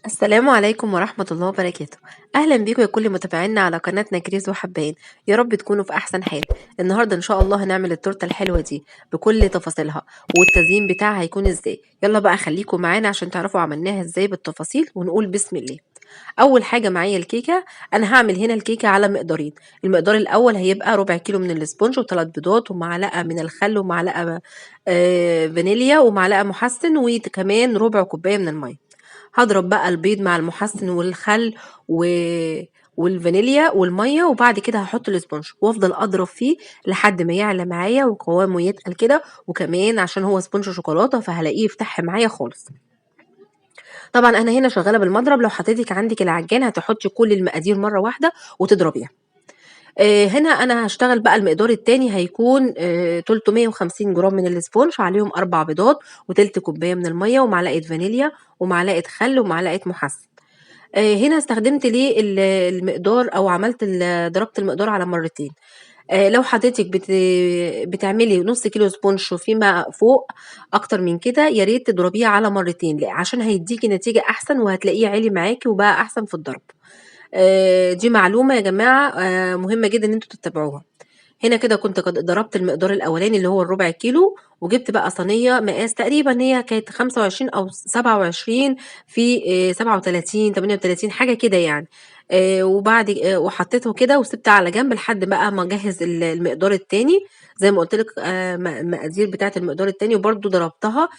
السلام عليكم ورحمة الله وبركاته. أهلا بيكم يا كل متابعينا على قناتنا كريز وحباين، يا رب تكونوا في أحسن حال. النهاردة إن شاء الله هنعمل التورتة الحلوة دي بكل تفاصيلها والتزيين بتاعها هيكون إزاي. يلا بقى خليكم معانا عشان تعرفوا عملناها إزاي بالتفاصيل، ونقول بسم الله. أول حاجة معايا الكيكة، أنا هعمل هنا الكيكة على مقدارين. المقدار الأول هيبقى ربع كيلو من ال sponge وثلاث بيضات ومعلقة من الخل ومعلقة فانيليا ومعلقة محسن وكمان ربع كوباية من المية. هضرب بقى البيض مع المحسن والخل والفانيليا والمية، وبعد كده هحط ال sponge وافضل اضرب فيه لحد ما يعلى معايا وقوامه يتقل كده، وكمان عشان هو sponge شوكولاتة فهلاقيه يفتح معايا خالص. طبعا انا هنا شغالة بالمضرب، لو حطيتك عندك العجان هتحطي كل المقادير مرة واحدة وتضربيها. هنا انا هشتغل بقى المقدار التاني هيكون 350 جرام من ال sponge، عليهم 4 بيضات وتلت كوباية من المية ومعلقة فانيليا ومعلقة خل ومعلقة محسن. هنا استخدمت ليه المقدار او عملت ضربت المقدار على مرتين. لو حضرتك بتعملي نص كيلو sponge وفيما فوق اكتر من كده يا ريت تضربيه على مرتين، عشان هيديكي نتيجة احسن وهتلاقيه عالي معاكي وبقى احسن في الضرب. دي معلومة يا جماعة مهمة جدا ان انتوا تتبعوها. هنا كده كنت ضربت المقدار الاولاني اللي هو الربع كيلو، وجبت بقى صينية مقاس تقريبا هي كانت 25 او 27 في 37 38 حاجة كده يعني. وبعد وحطيته كده وسبتها على جنب لحد بقى ما اجهز المقدار التاني زي ما قلت لك، المقادير بتاعه المقدار التاني، وبرده ضربتها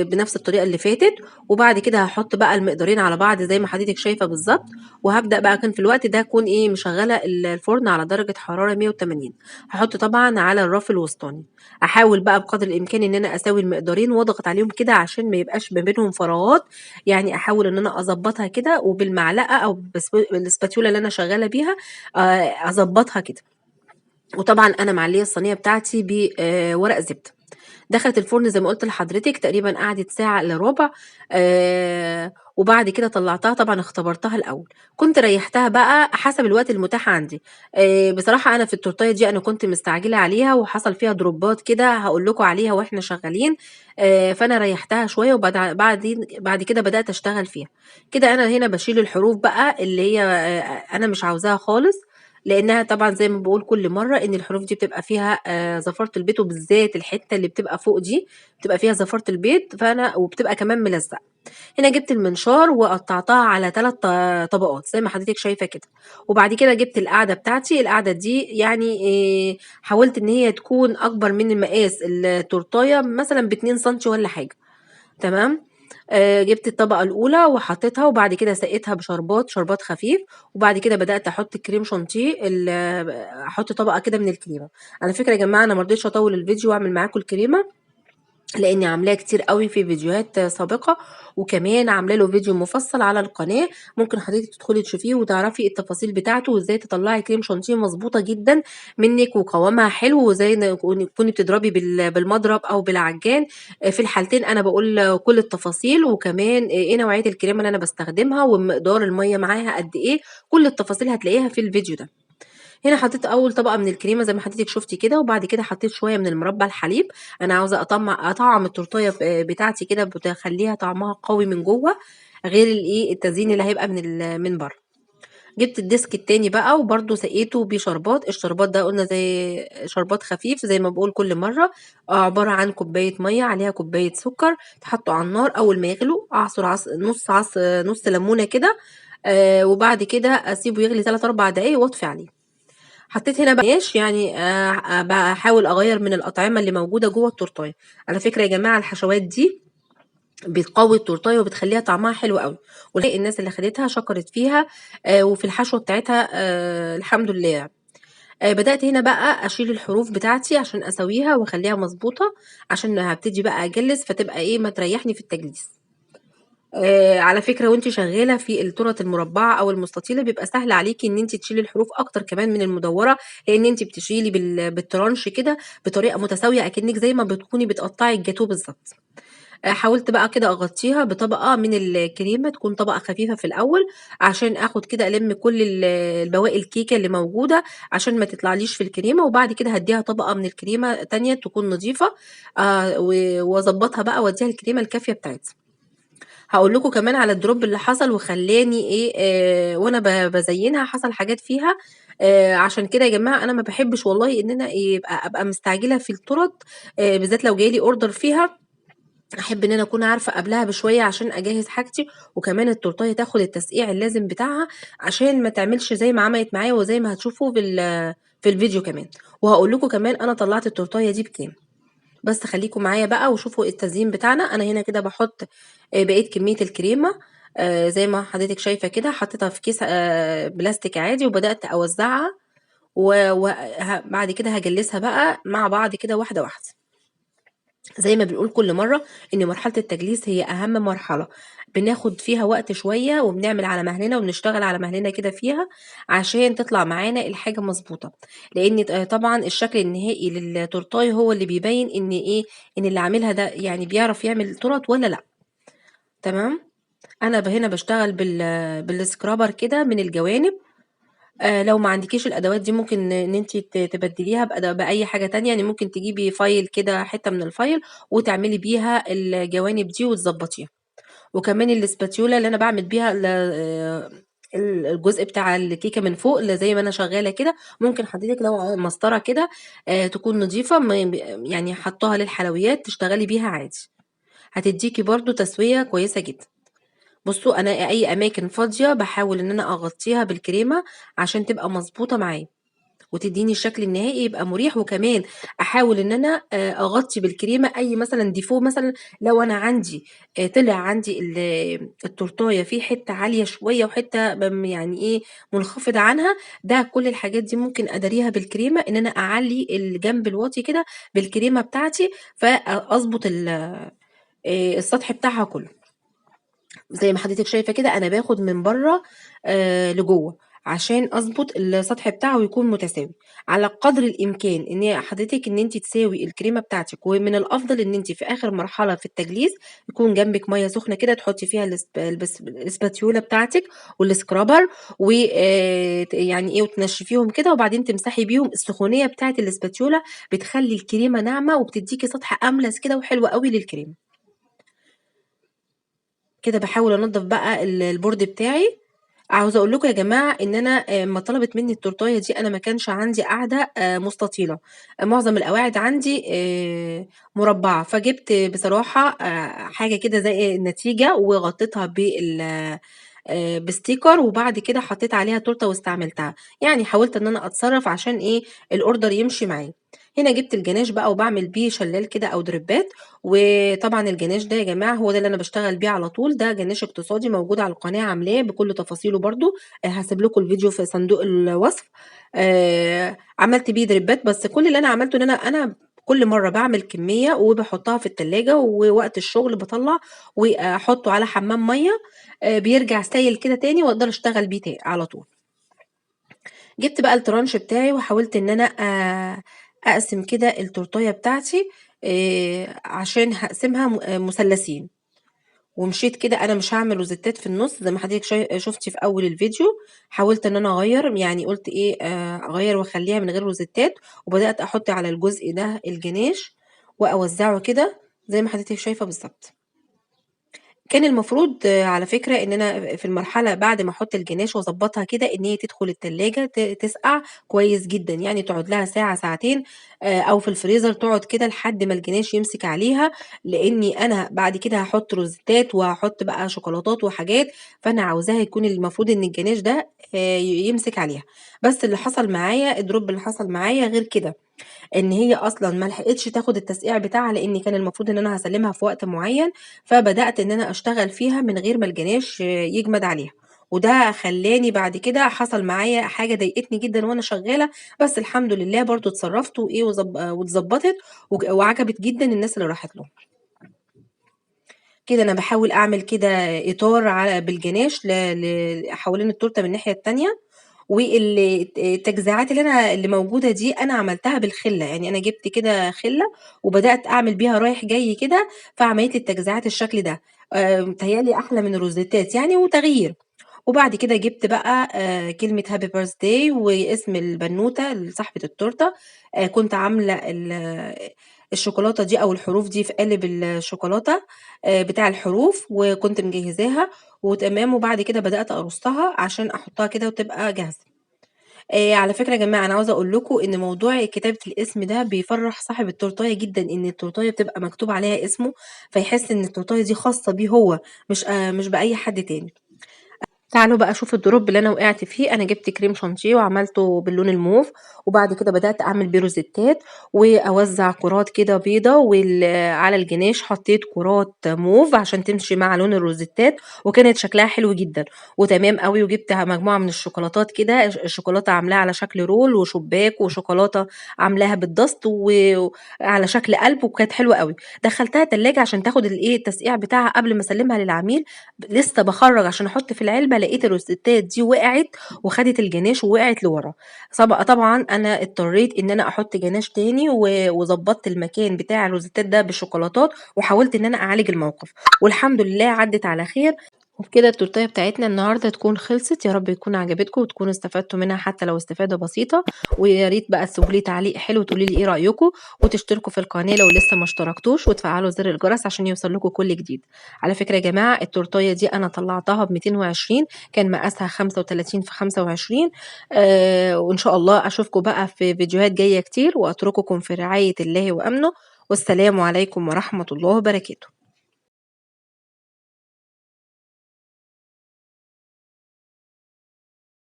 بنفس الطريقة اللي فاتت. وبعد كده هحط بقى المقدارين على بعض زي ما حضرتك شايفه بالظبط. وهبدا بقى كان في الوقت ده اكون مشغله الفرن على درجه حرارة 180. هحط طبعا على الرف الوسطاني. احاول بقى بقدر الامكان ان انا اساوي المقدارين واضغط عليهم كده عشان ما يبقاش ما بينهم فراغات، يعني احاول ان انا اظبطها كده، وبالمعلقه او بالسباتيولا اللي انا شغالة بيها اظبطها كده. وطبعا انا معليه الصينية بتاعتي بورق زبدة. دخلت الفرن زي ما قلت لحضرتك تقريبا قعدت ساعة الا ربع، وبعد كده طلعتها. طبعا اختبرتها الاول، كنت ريحتها بقى حسب الوقت المتاح عندي. بصراحة انا في التورتايه دي انا كنت مستعجلة عليها وحصل فيها دروبات كده هقول لكم عليها واحنا شغالين، فانا ريحتها شوية وبعدين بعد كده بدات اشتغل فيها كده. انا هنا بشيل الحروف بقى اللي هي انا مش عاوزاها خالص، لانها طبعا زي ما بقول كل مرة ان الحروف دي بتبقى فيها زفاره البيض، وبالذات الحتة اللي بتبقى فوق دي بتبقى فيها زفاره البيض، فانا وبتبقى كمان ملزقه. هنا جبت المنشار وقطعتها على 3 طبقات زي ما حضرتك شايفه كده. وبعد كده جبت القاعدة بتاعتي. القاعدة دي يعني حاولت ان هي تكون اكبر من المقاس التورتايه مثلا ب2 سم ولا حاجة، تمام. جبت الطبقة الاولى وحطيتها، وبعد كده سقيتها بشربات، شربات خفيف، وبعد كده بدات احط كريم شانتيه، احط طبقه كده من الكريمة. على فكرة يا جماعة انا ما رضيتش اطول الفيديو واعمل معاكم الكريمة لاني عاملاه كتير قوي في فيديوهات سابقه، وكمان عامله له فيديو مفصل على القناة ممكن حضرتك تدخلي تشوفيه وتعرفي التفاصيل بتاعته وازاي تطلعي كريم شانتيه مظبوطة جدا منك وقوامها حلو، وازاي تكوني بتضربي بالمضرب او بالعجان. في الحالتين انا بقول كل التفاصيل، وكمان ايه نوعية الكريمة اللي انا بستخدمها ومقدار المية معاها قد ايه، كل التفاصيل هتلاقيها في الفيديو ده. هنا حطيت اول طبقه من الكريمة زي ما حضرتك شفتي كده، وبعد كده حطيت شوية من المربى الحليب. انا عاوزه اطعم التورتيه بتاعتي كده، بتخليها طعمها قوي من جوه غير الايه التزيين اللي هيبقى من بره. جبت ال disc التاني بقى وبرده سقيته بشربات. الشربات ده قلنا زي شربات خفيف زي ما بقول كل مرة، عبارة عن كوباية مية عليها كوباية سكر، تحطه على النار اول ما يغلو اعصر نص ليمونه كده، وبعد كده اسيبه يغلي 3-4 دقايق واطفي عليه. حطيت هنا بقى يعني بحاول اغير من الاطعمة اللي موجودة جوه التورتايه. على فكرة يا جماعة الحشوات دي بتقوي التورتايه وبتخليها طعمها حلو قوي، والناس اللي خدتها شكرت فيها، وفي الحشوه بتاعتها الحمد لله يعني. بدات هنا بقى اشيل الحروف بتاعتي عشان اسويها واخليها مظبوطة، عشان هبتدي بقى اجلس فتبقى ما تريحني في التجليس. على فكرة وانت شغالة في التورت المربعه او المستطيله بيبقى سهل عليكي ان انت تشيلي الحروف اكتر كمان من المدوره، لان انت بتشيلي بالترانش كده بطريقة متساوية اكنك زي ما بتكوني بتقطعي الجاتوه بالظبط. حاولت بقى كده اغطيها بطبقه من الكريمة، تكون طبقه خفيفة في الاول عشان اخد كده الم كل البواقي الكيكه اللي موجودة عشان ما تطلعليش في الكريمة. وبعد كده هديها طبقه من الكريمة تانية تكون نظيفة، واظبطها بقى واديها الكريمة الكافيه بتاعتها. هاقول لكم كمان على ال drop اللي حصل وخلّاني إيه، وأنا بازيّنها حصل حاجات فيها، عشان كده يا جماعة أنا ما باحبش والله إن أنا يبقى أبقى مستعجلة في التُورَت، بالذات لو جاي لي order فيها، أحب إن أنا أكون عارفة قبلها بشوية عشان أجهّز حاجتي، وكمان التورتاية تاخد التسقيع اللازم بتاعها عشان ما تعملش زي ما عملت معايا وزي ما هتشوفوا في الفيديو كمان. وهاقول لكم كمان أنا طلعت التورتاية دي بكام، بس خليكم معايا بقى وشوفوا التزيين بتاعنا. أنا هنا كده بحط، بقية كمية الكريمة، زي ما حضرتك شايفة كده، حطيتها في كيس، بلاستيك عادي وبدأت أوزعها، بعد كده هجلسها بقى مع بعض كده واحدة واحدة. زي ما بنقول كل مرة إن مرحلة التجليس هي أهم مرحلة، بناخد فيها وقت شوية وبنعمل على مهلنا وبنشتغل على مهلنا كده فيها عشان تطلع معانا الحاجة مظبوطة، لأن طبعا الشكل النهائي للتورتاية هو اللي بيبين إن اللي عاملها ده بيعرف يعمل تورت ولا لأ. تمام. أنا هنا بشتغل بالسكرابر كده من الجوانب. لو ما عندكيش الأدوات دي ممكن إن انتي تبدليها بأي حاجة تانية، ممكن تجيبي file كده، حتة من ال file وتعملي بيها الجوانب دي وتظبطيها. وكمان ال spatula اللي أنا بعمل بيها الجزء بتاع الكيكة من فوق اللي زي ما أنا شغالة كده، ممكن حضرتك لو مسطرة كده، تكون نظيفة، حطاها للحلويات تشتغلي بيها عادي، هتديكي برضو تسوية كويسة جدا. بصوا أنا أي أماكن فاضية بحاول إن أنا أغطيها بالكريمة عشان تبقى مظبوطة معايا وتديني الشكل النهائي يبقى مريح. وكمان أحاول إن أنا، أغطي بالكريمة أي مثلاً ديفو، مثلاً لو أنا عندي، طلع عندي التورتاية في حتة عالية شوية وحتة منخفضة عنها، ده كل الحاجات دي ممكن أداريها بالكريمة، إن أنا أعلي الجنب الواطي كده بالكريمة بتاعتي فأظبط السطح بتاعها كله. زي ما حضرتك شايفة كده أنا باخد من بره، لجوه عشان أظبط السطح بتاعه ويكون متساوي على قدر الإمكان. إن حضرتك إن أنت تساوي الكريمة بتاعتك، ومن الأفضل إن أنت في آخر مرحلة في التجليس يكون جنبك مية سخنة كده تحطي فيها الاسباتيولا بتاعتك والسكرابر وتنشفيهم كده، وبعدين تمسحي بيهم. السخونية بتاعت الاسباتيولا بتخلي الكريمة ناعمة وبتديكي سطح أملس كده وحلو قوي للكريمة. كده بحاول انضف بقى البورد بتاعي. عاوزه اقول لكم يا جماعه ان انا، ما طلبت مني التورتايه دي انا ما كانش عندي قاعده، مستطيله، معظم القواعد عندي، مربعه، فجبت بصراحه، حاجه كده زي النتيجه وغطيتها بستيكر، وبعد كده حطيت عليها تورته واستعملتها. حاولت ان انا اتصرف عشان الاوردر يمشي معايا. هنا جبت الجناش بقى وبعمل بيه شلال كده او دريبات، وطبعا الجناش ده يا جماعه هو ده اللي انا بشتغل بيه على طول، ده جناش اقتصادي موجود على القناه عاملاه بكل تفاصيله برده، هسيب لكم الفيديو في صندوق الوصف. عملت بيه دريبات، بس كل اللي انا عملته ان انا كل مره بعمل كميه وبحطها في التلاجة، ووقت الشغل بطلع واحطه على حمام ميه، بيرجع سايل كده تاني واقدر اشتغل بيه تاني على طول. جبت بقى الترانش بتاعي وحاولت ان انا، اقسم كده التورتايه بتاعتي، عشان هقسمها مثلثين، ومشيت كده. انا مش هعمل روزيتات في النص زي ما حضرتك شفتي في اول الفيديو، حاولت ان انا اغير، قلت اغير واخليها من غير روزيتات، وبدات احط على الجزء ده الجناش واوزعه كده زي ما حضرتك شايفه بالظبط. كان المفروض، على فكرة إن أنا في المرحلة بعد ما أحط الجناش وأظبطها كده إن هي تدخل التلاجة تسقع كويس جداً، تقعد لها ساعة ساعتين، أو في الفريزر تقعد كده لحد ما الجناش يمسك عليها، لأني أنا بعد كده هحط روزيتات وهحط بقى شوكولاتات وحاجات، فأنا عاوزاها يكون المفروض إن الجناش ده، يمسك عليها. بس اللي حصل معايا، الدروب اللي حصل معايا غير كده، إن هي أصلاً ما لحقتش تاخد التسقيع بتاعها، لأن كان المفروض إن أنا هسلمها في وقت معين، فبدأت إن أنا أشتغل فيها من غير ما الجناش يجمد عليها، وده خلاني بعد كده حصل معايا حاجة ضايقتني جداً وأنا شغالة، بس الحمد لله برضو اتصرفت واتظبطت وعجبت جداً الناس اللي راحت لهم. كده أنا بحاول أعمل كده إطار بالجناش حوالين التورتة من الناحية التانية، والتجزيعات اللي موجودة دي أنا عملتها بالخلة، أنا جبت كده خلة وبدأت أعمل بيها رايح جاي كده، فعملت لي التجزيعات الشكل ده، متهيألي أحلى من الروزيتات وتغيير. وبعد كده جبت بقى، كلمة هابي بيرث داي واسم البنوتة لصاحبة التورتة، كنت عاملة الشوكولاتة دي أو الحروف دي في قالب الشوكولاتة بتاع الحروف، وكنت مجهزاها وتمام. وبعد كده بدأت أرصها عشان أحطها كده وتبقى جاهزة. على فكرة يا جماعة، أنا عاوزة أقول لكم إن موضوع كتابة الاسم ده بيفرح صاحب التورتاية جداً، إن التورتاية بتبقى مكتوب عليها اسمه، فيحس إن التورتاية دي خاصة بيه هو، مش بأي حد تاني. تعالوا بقى شوفوا ال drop اللي أنا وقعت فيه. أنا جبت كريم شانتيه وعملته باللون الموف، وبعد كده بدأت أعمل بيه روزيتات وأوزع كرات كده بيضة، وعلى الجناش حطيت كرات موف عشان تمشي مع لون الروزيتات، وكانت شكلها حلو جدا وتمام قوي. وجبت مجموعة من الشوكولاتات كده، الشوكولاتة عاملاها على شكل roll وشباك، وشوكولاتة عاملاها بال dust وعلى شكل قلب، وكانت حلوة قوي. دخلتها تلاجة عشان تاخد التسقيع بتاعها قبل ما اسلمها للعميل. لسه بخرج عشان احط في العلبة، لقيت الروزيتات دي وقعت وخدت الجناش ووقعت لورا. طبعا انا اضطريت ان انا احط جناش تاني، وظبطت المكان بتاع الروزيتات ده بالشوكولاتات، وحاولت ان انا اعالج الموقف، والحمد لله عدت على خير. وبكده التورتيه بتاعتنا النهارده تكون خلصت. يا رب يكون عجبتكم وتكونوا استفدتوا منها حتى لو استفاده بسيطة، ويا ريت بقى تسيبوا لي تعليق حلو وتقولوا لي ايه رايكم، وتشتركوا في القناة لو لسه ما اشتركتوش، وتفعلوا زر الجرس عشان يوصل لكم كل جديد. على فكرة يا جماعة، التورتيه دي انا طلعتها ب 220، كان مقاسها 35 في 25. وان شاء الله اشوفكم بقى في فيديوهات جاية كتير، واترككم في رعاية الله وامنه، والسلام عليكم ورحمة الله وبركاته.